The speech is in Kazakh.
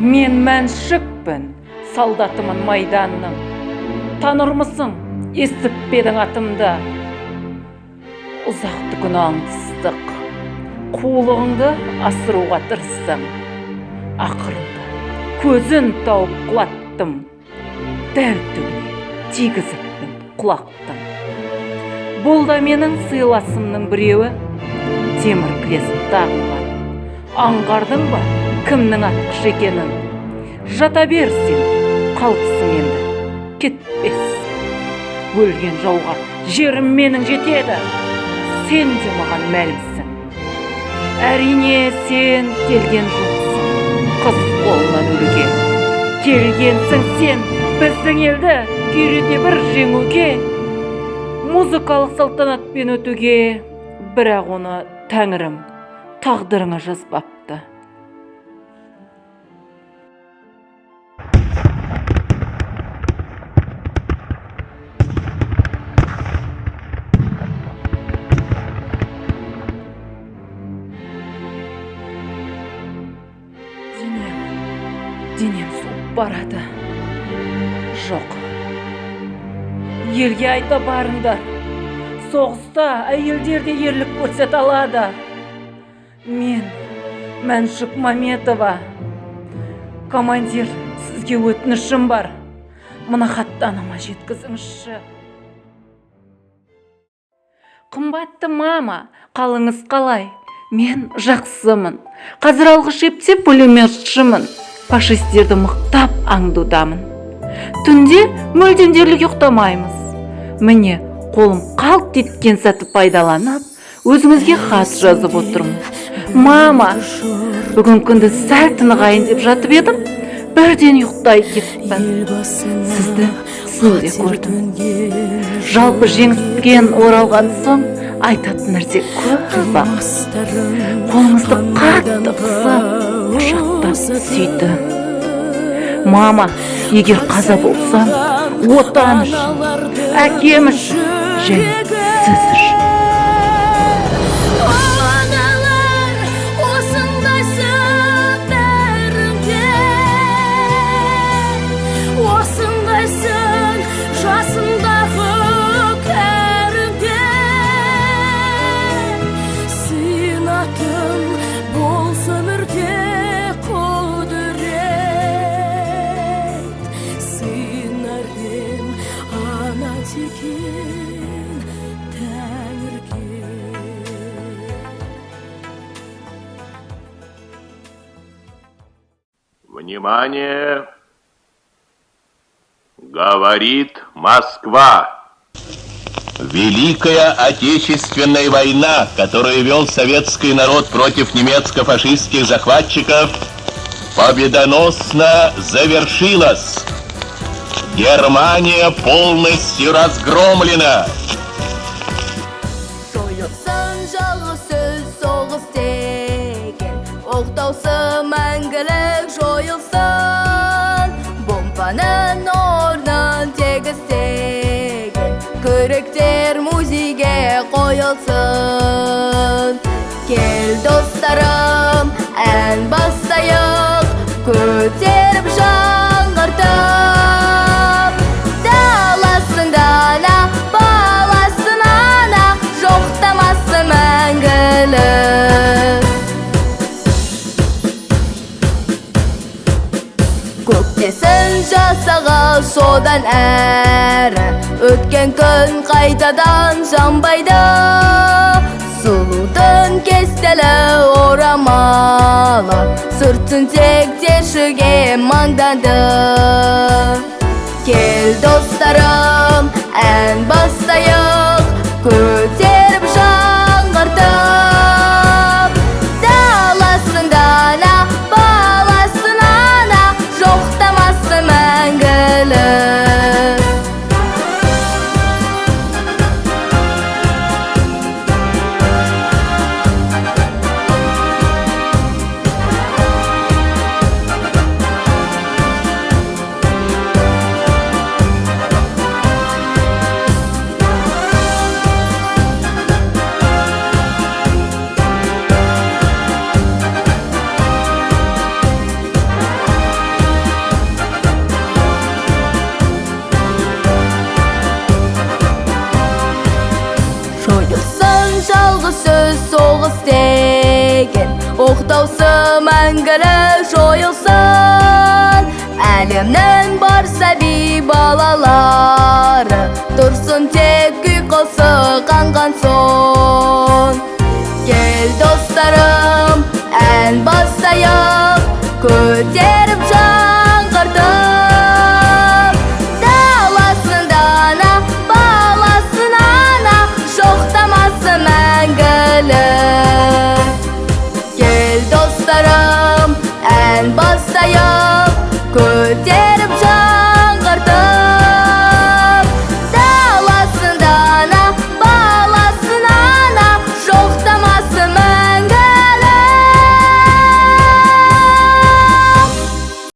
Мен Мәншүкпін, солдатымын майданның. Танырмысың, естіп пе едің атымды? Ұзақты күн аңдыстық, қулығыңды асыруға тырыстым. Ақырында көзін тауып құлаттым, дәл түбіне тигізіппін құлақтың. Бұл да менің сыйласымның біреуі, темір крест тағынған. Аңғардың ба кімнің атқыш екенін? Жата бер сен, қалыпсың енді, кетпес. Өлген жауға жерім менің жетеді, сен де маған мәлімсің. Әрине сен келген жоқсың қыз қолынан өлуге. Келгенсің сен біздің елді күйрете бір жеңуге, музыкалық салтанатпен өтуге, бірақ оны тәңірім тағдырыңа жазбапты. Денем суып барады. Жоқ. Елге айта барыңдар. Соғыста әйелдер де ерлік көрсете алады. Мен Мәншүк Маметова. Командир, сізге өтінішім бар. Мына хатты анама жеткізіңізші. Қымбатты мама, қалыңыз қалай? Мен жақсымын. Қазір алғы шепте пулеметшімін. Фашистерді мықтап аңдудамын. Түнде мүлдем дерлік ұйықтамаймыз. Міне, қолым қалт еткен сәтті пайдаланып, өзіңізге хат жазып отырмын. Мама, бүгін күндіз сәл тынығайын деп жатып едім, бірден ұйықтай кеттім. Сізді түсімде көрдім. Жалпы жеңіспен оралған соң айтатын нәрсе көп-ақ. Қолыңызды қатты қысып, құшақтап сүйдім. Мама, егер қаза болсам, отан үшін, әкем үшін және сіз үшін. Аналар, осындайсың бәрінде, осындайсың жасындағы кәрінде. Сыйынатын болса өмірде құдірет, сыйынар ем ана деген тәңірге. Внимание! Говорит Москва. Великая Отечественная война, которую вел советский народ против немецко-фашистских захватчиков, победоносно завершилась. Германия полностью разгромлена. Жойылсын жалғыз сөз соғыс деген, оқтаусы мәңгілік жойылсын. Бомбаның орнын тегістеген күректер музейге қойылсын. Кел достарым, ән бастайық, көтеріп жаңғыртып. Даласын дана, баласын ана, жоқтамасын мәңгілік. Көктесін жасағал содан әрі, өткен күн қайтадан жанбайды. Сұлудың кестелі орамалы, сүртсін тек тершіге маңданды. Кел достарым, ән бастайық, көтеріп жаңғыртып. Даласын дана, баласын ана, жоқтамасын мәңгілік. Кесірі жойылсын. Әлемнің бар сәби балалары, тұрсын тек ұйқысы қанған соң.